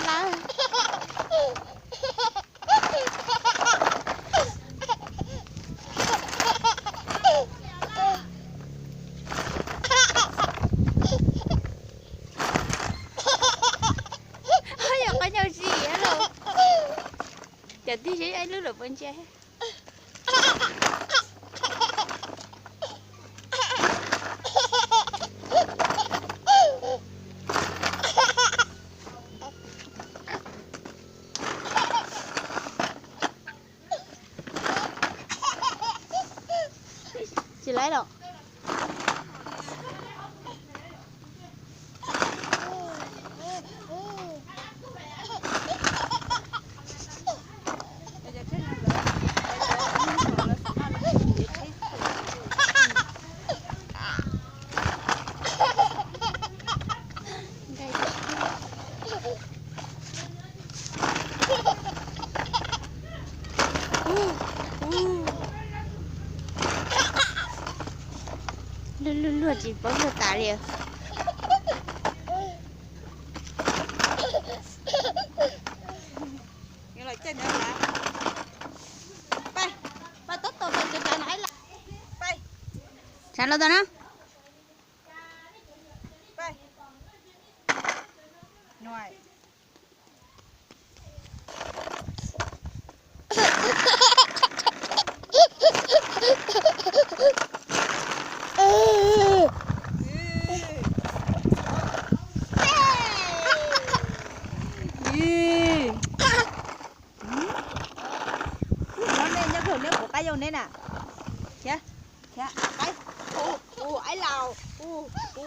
lawm. Yog qhov nyuj zim los. Cov twg seb ib lub lawm puas ntsia. Tsis laib los. Luag luag luag tsis paub luag tas li. Tsav los tau na. Nyob nej nyob kawg neb kuv qab yau neb na. Khiav, khiav, qaib. Ub, ub, aib laus, ub.